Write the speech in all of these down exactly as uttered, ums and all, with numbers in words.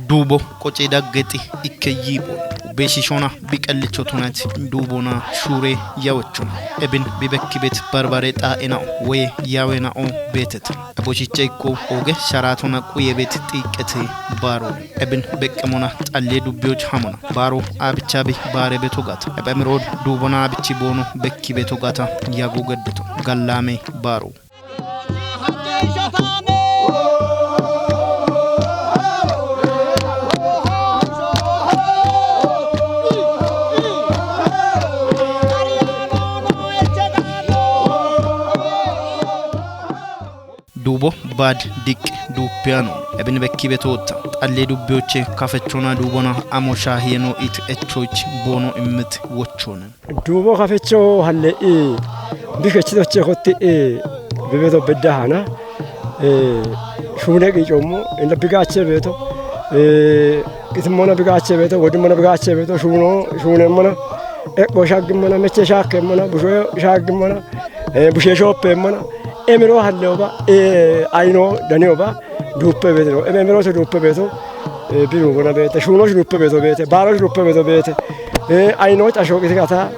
Duubo qocee daggexi ikke yiibo. Beeshishona biqellicho tunati duubona shuure yawochona. Ebin bibekki bet barbare xaa'ena'o woye yawena'o beeteta. Boshicha ikko ooge sharaatona quye bet xiiqete baaro. Ebin beqqemona xallee dubbiyoch hamona. Baaro aabicha bi baare beto gata. Ephemirood duubona aabichi boono bekki beto gata yago geddeto. Gallaame baaro. Duubo baad diqqi duuppiyaano. Ebin bekki betootta. Xallee dubbiyoche kafechona duubona amo shaahiyeno it echoich boono immit wochoone. Duubo kafecho halle i bikechitoche kotti i bibeto beddahana. Shuune qiicoommo inda bigaache beeto. Qitimmona bigaache beeto, wodimmona bigaache beeto, shuuno shuunemmona, eqqo shaggimmona, meche shaakkeemmona, busho shaggimmona, bushe shooppeemmona. Emiro halleoba, ayino daniyoba duuppe beetino. Ebe emirooto duuppe beeto. Biru bona beete, shuuno duuppe beeto beete, baaro duuppe beeto beete. Ayino casho qitigata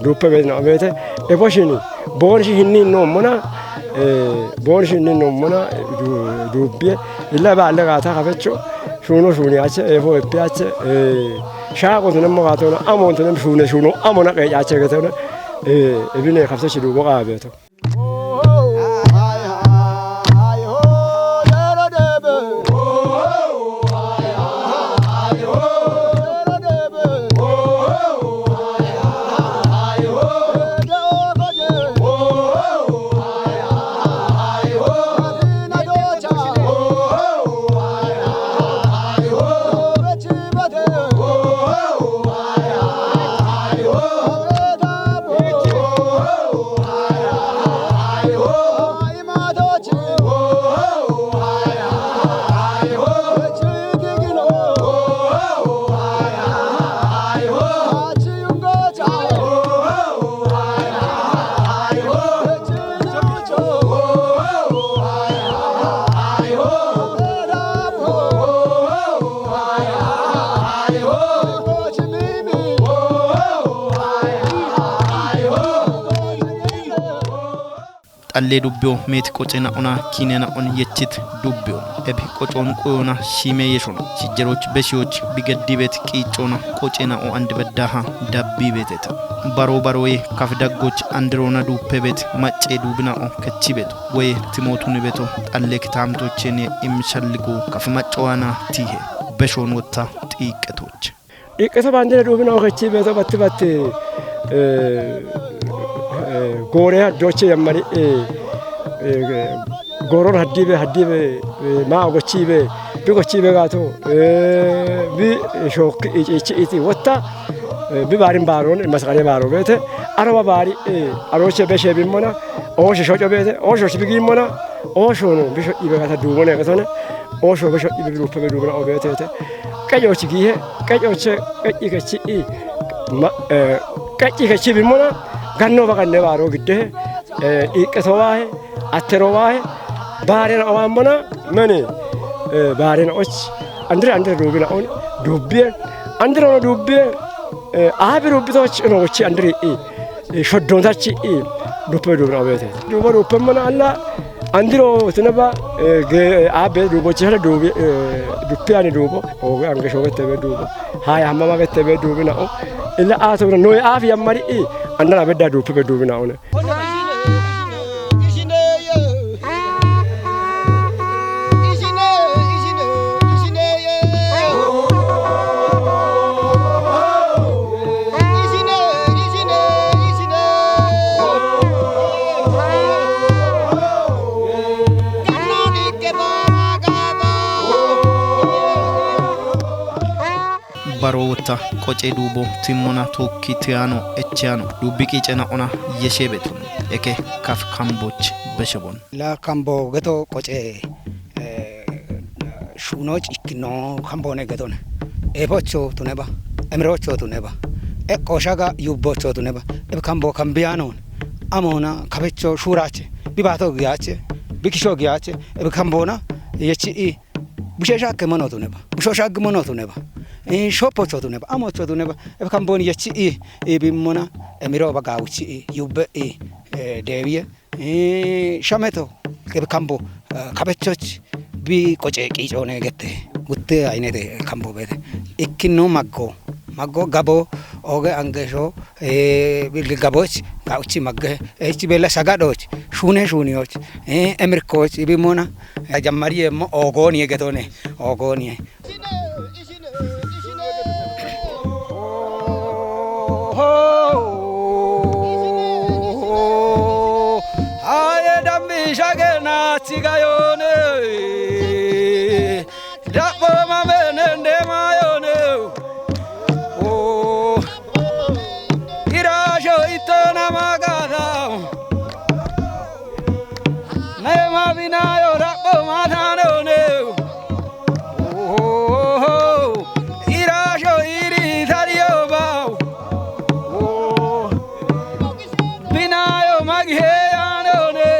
duuppe beetino beete. Ebo shini boon shi hinni noommona, boon shi hinni noommona duubbiye. Illa baalle gaata kafecho shuuno shuuni ache, eefo eppi ache. Shaaqo tunemmo gaatona, amoon tunem shuune shuuno amona qeecache getona. Ebine kafecho duubo qaabeeto. Xallee dubbiyo meeti qocena'ona kiinena'on yechit dubbiyo. Ebi qocoon qoyona shiime yeshona. Shijjeroch beshiyoch bigeddibeet qiiccoona qocena'o andibeddaha dabbibeeteta. Baro baroye kafidaggoch andiroona duuppebet maccee duubina'o kechibeto woye timootunibeto xalle kitaamitochene imishalligo kafi maccowaana tiihe beshoon wotta xiiqqetoch. Iqqeto baandira duubina'o kechibeto batti batti goore haddoche yammari gooron haddiibe haddiibe maa gochiibe bi gochiibe gaato bi shookki iciichi iti wotta bi baarin baaroon masqale baaro beete arowa baari arooche beshe bimmona oosho shoco beete oosho bigimmona ooshono bi shodhiibe gaata duumone gatone oosho bi shodhiibe bi duuppe be duumona obeetete qecochi giihe qecoche qeci kechi i qeci kechi bimmona ganno baganne baaro giddehe iiqqeto waahe attero waahe baarena owaammona mene baarena och andire andire duubina on duubbiye andire ono duubbiye aabi duubbitochi ono wochi andire i shoddoontachi i duuppe duubina obeete duubo duuppemmona alla andiro tinaba aabbe duubochi hada duubi duuppe ani duubo ooge ange shoogette be duubo haaya hammama gette be duubina o illa aatona noye aafi yammari i andana bedda duuppe be duubina one Baro wotta qoce duubo timmona tookki tiyano echiyano dubbi qiicena'ona yesheebetun eke kaf kamboch beshebon. La kambo geto qoce eh, shu- Shuunooch ikkino kamboone gedone. Eefocho tuneba, emiroocho tuneba, eqqo shaga yuubbocho tuneba, ebi kambo kambiyaanoon. Amoona kabecho shuuraache, bi baato giyaache, bi kisho giyaache, ebi kamboona yechi'i busheesha akke mono tuneba, bushoosha aggi mono tuneba, eh, shoppocho tuneba, amocho tuneba, ebi kambooni yechi'i, eh, bimmona, emiroo bagaawichi'i, yuubbe'i, eh, deewiye, eh, shameto, ebi kambo, eh, kabechoch, bi qoce qiicoone gette, gutte aynete kambo beete. Ikkino maggo, maggo gabo, oge angesho, eh, bilgi gaboch, gauchi magge, echi bella shagadoch, shuune shuuniyoch, eh, emirkoch, ibimona, eh, jammari yemmo, ogooniye gedone, ogooniye. Aye dambi shage na chigayone. Dappo ma benende mayone. Oh. Irasho itona magada. Nema binayo dappo matanone. Oh. Irasho iri tario bao. Oh. Binayo maghe anone.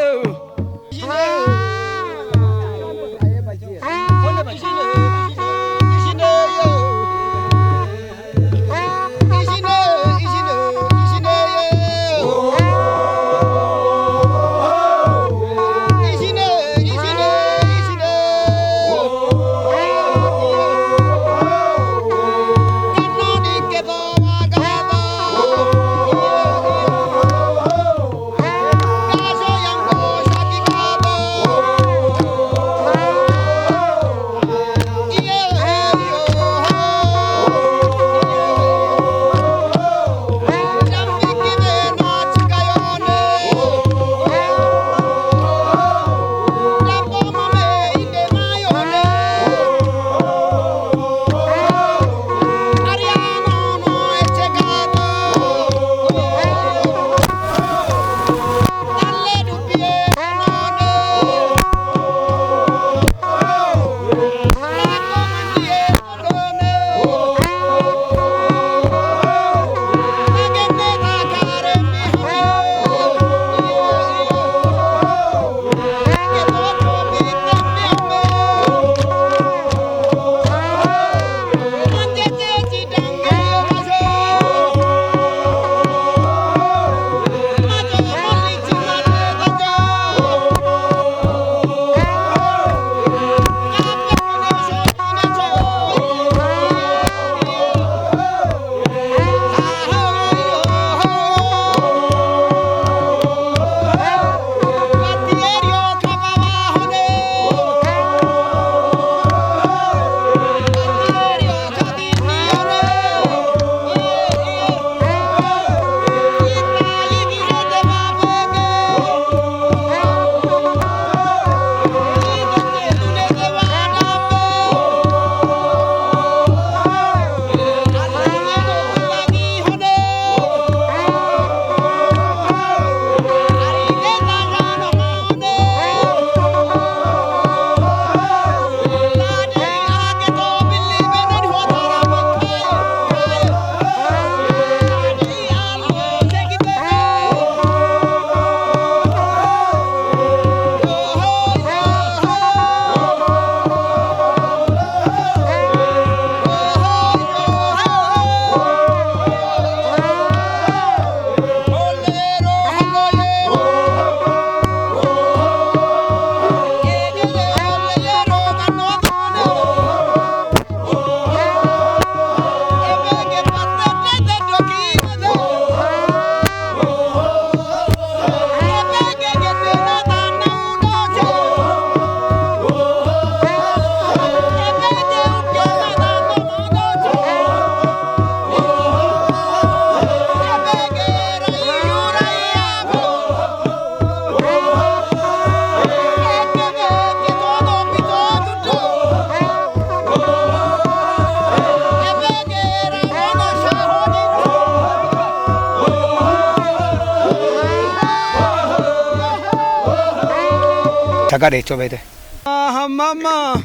Sagale cobete. Hamama,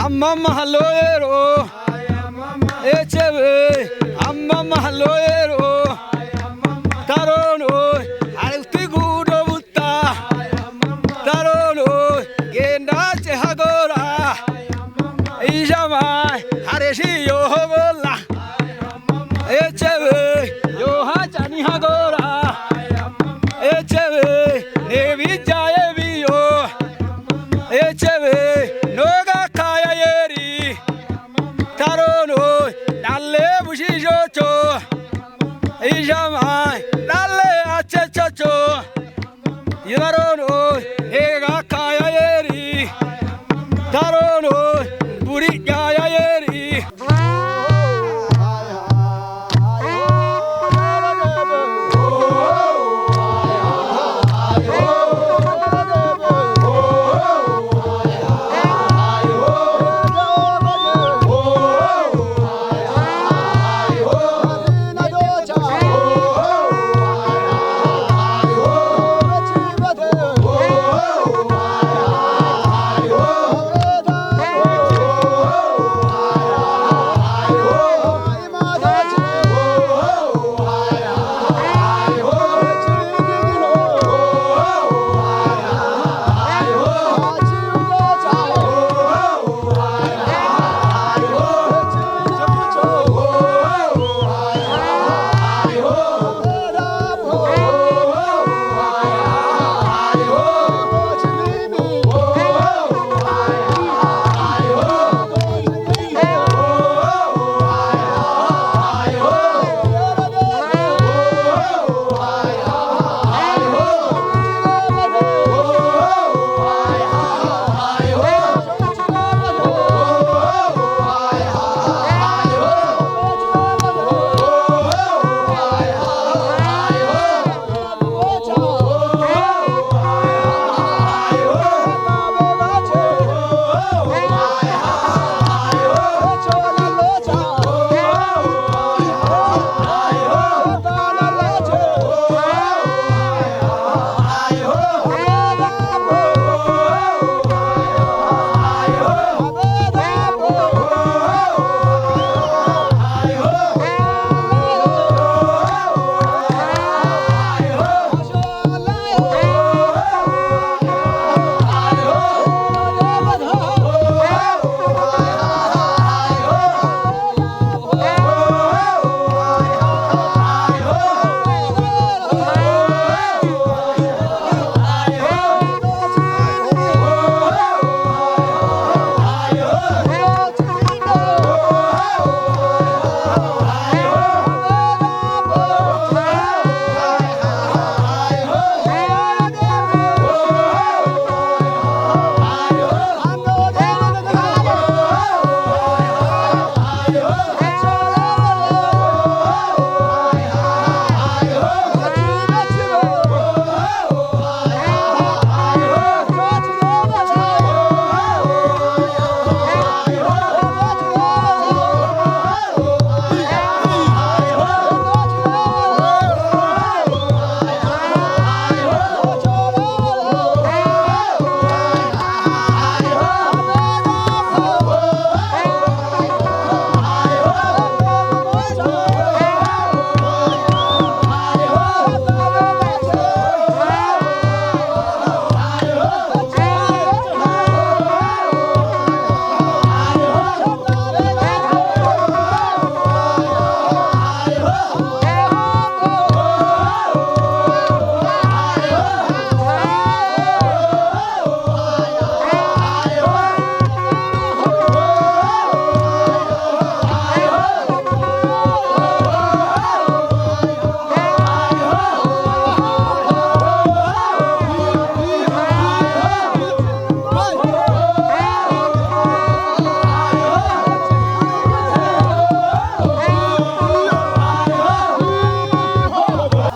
Amma mahallo yero. Echebe. Amma mahallo yero. Tarono. Alti gudo butta. Tarono. Gendache hagora. Ijama. Hareshi yohogola. Echebe, yo hachani hagora. Echebe, nebi jaye biyo. Echebe, noga kaya yeri. Tarono, dalle bushi jocho. Ijama, dalle ache chocho. Yararono, ega kaya yeri. Tarono, buri kaya yeri.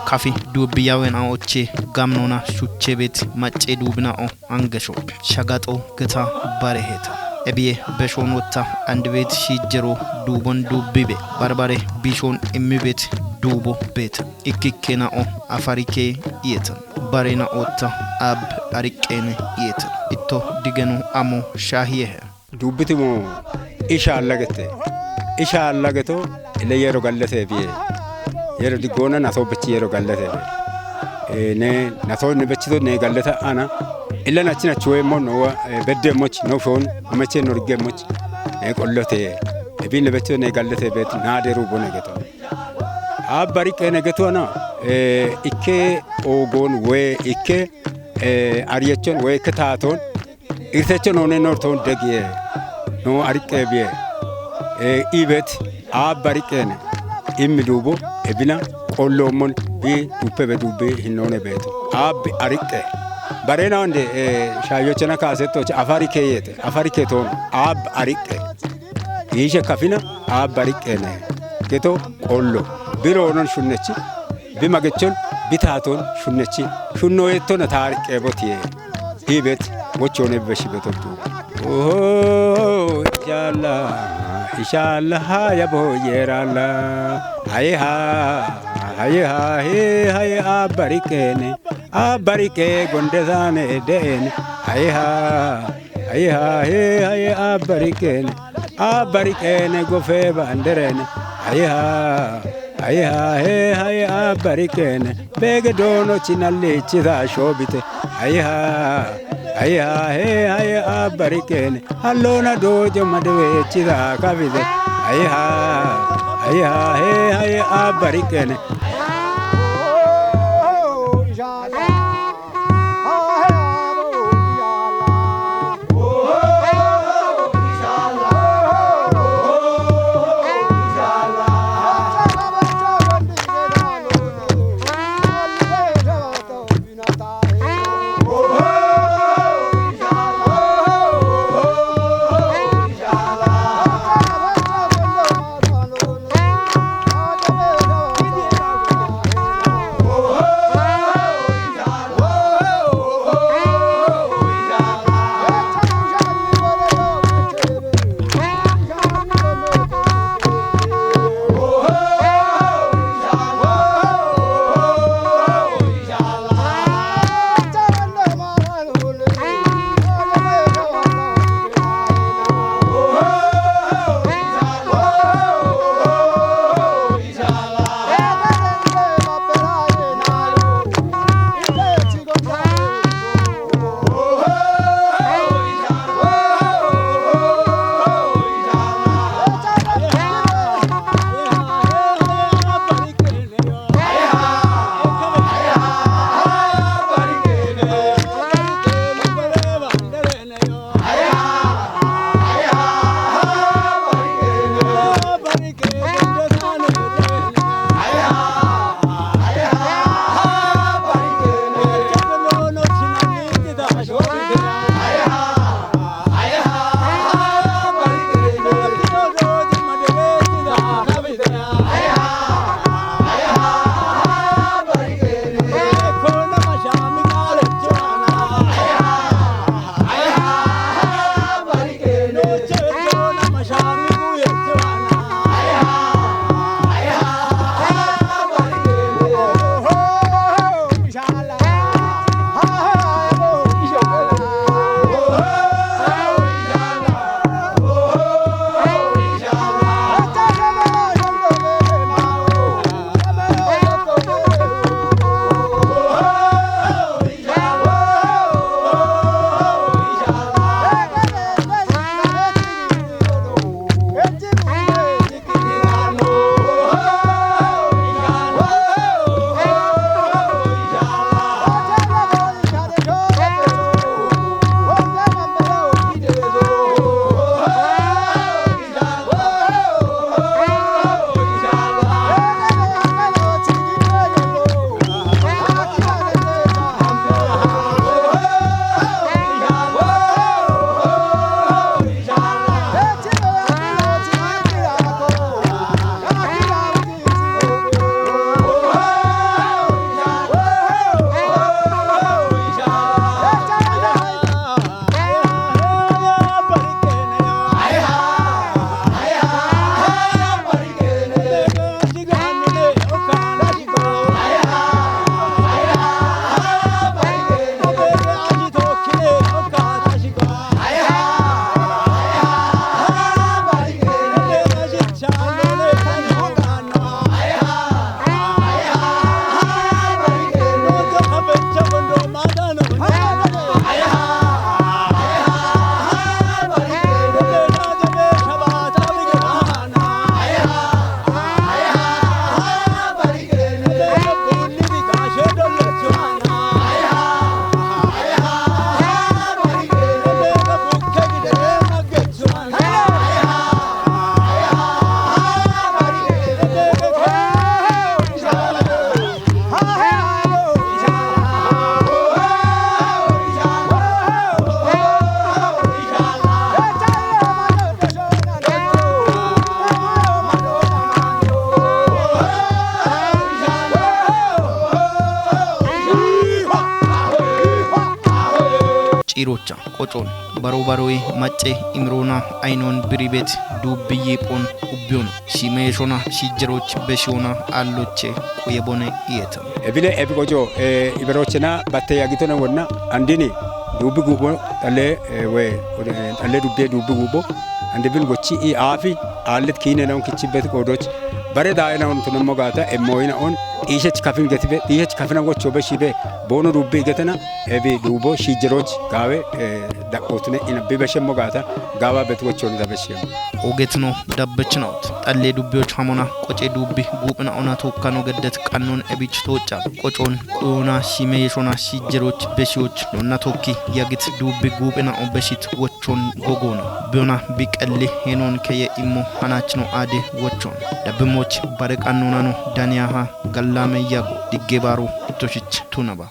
Kafi duubbi yawen a oche gamnona shuchebet macce duubina o angesho shagaxo geta bareheta. Ebiye beshon wotta andibet shijero duubon duubbibe barbare bishon immibet duubo bet ikkikkena o afarike iyetan. Barena otta ab ariqqene iyetan. Itto digeno amo shahiyehe. Duubbitimo ishaalla gete. Ishaalla geto ile yero gallate biye. Yero diggoona naso bichi yero gallate biye. E, ne naso ne bichito ne gallata ana. Illa nachina chuwe mo no, e, bedde moch no fon. Amache no rigge moch. E, qollote. Ebi ne bichito ne gallate bet na deru bone geto. Aabba riqqeene getuwana, e, ikke oogoon woy ikke, e, ariyechon woy ikke taatoon, irtecho noone nortoon degiye, noo ariqqee biye, e, ibet aabba riqqeene, immi duubo, ebina, qolloommon, bi duppe be duubbi hinnoone beeto. Aabbi ariqqe. Bareenaande, e, shaayyochena kaasettoch afari keeyeete, afari keetoon, aabbi ariqqe. Giishe kafina, aabba riqqeene. Geto qollo. Biroonon shunnechi. Bi magechon, bi taatoon shunnechi. Shunnoyettona taariqqee botiye. Ibet, wochoone beshi betotu. Oho, inshallah, inshallah, ha ya bo yerala. Haye ha, haye ha, he, haye aabba riqqeene. Aabba riqqee gonde saane de'eene. Haye ha, haye ha, he, haye aabba riqqeene. Aabba riqqeene gofee baandereene. Haye ha, haye ha, he, haye aabba riqqeene. Beege doono chinallichi saa shoobite. Haye ha, haye ha, he, haye aabba riqqeene. Halloona doojo madeweechi saa kafite. Haye ha, haye ha, he, haye aabba riqqeene. qocoon baro barowe macce imiroona ayinoon biribet duubbi yiiphon ubbiyona. Shimeeshona shijjeroch beshiyona aalloche quye bone iyeta. Ebine ebi qoco, eh, iberochena batte yagitone wonna andini duubbi guubo xalle, eh, we, eh, xalle dubbe duubbi guubo. Ande bin gochi i aafi aallet kiine naun kichibet qoodoch bare daa'e naun tunemmo gaata emmoyina on xiishech kafin getibe, xiishech kafina gocho beshibe boono duubbi igetena ebi duubo shijjeroch gaawe, eh, daqqootine ina bibeshemmo gaata gaawa bet wochon dabeshemmo. Ogetino dabbechinot xalle dubbiyoch hamona qoce duubbi guuphina ona tokkano geddet qannon ebich tooca qocoon quyona shimeyeshona shijjeroch beshiyoch nonna tokki yagit duubbi guuphina obeshit wochon gogoona. Biyona biqelli henon keye immo hanachino aade wochon. Dabbimoch bare qannonano daniyaha gallame yago digge baro toshich tunaba.